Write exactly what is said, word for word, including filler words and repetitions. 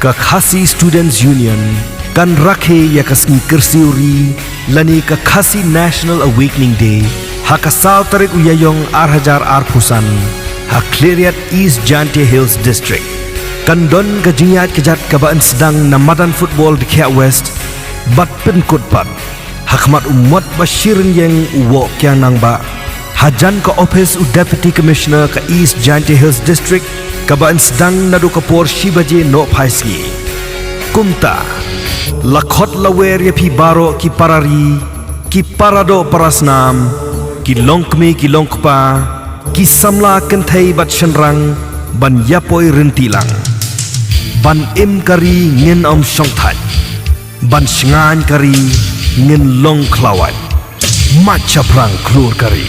Ka Khasi Students Union kan rakhe ïa ka sngi kyrsiew ri lane ka Khasi National Awakening Day ha ka saw tarik u Ïaïong ar hajar arphew san ha Khliehriat, East Jaintia Hills District. Kan don ka jingïaid kjat kaba yn sdang na madan football Dkhiah West bad pynkut pat ha khmat u mot ba shi rynïeng u Woh Kiang Nangbah, hajan ka ophis u Deputy Commissioner ka East Jaintia Hills District, kaba yn sdang naduh ka por shi baje nohphai sngi. Kumta, la khot la wer ïa phi baroh ki para ri, ki para doh para snam, ki longkmie ki longkpa, ki samla kynthei bad shynrang, ban ïapoi rynti lang. Ban im ka ri ngin ym shongthait, ban shngaiñ ka ri ngin long khlawait. Mait shaphrang khlur ka ri.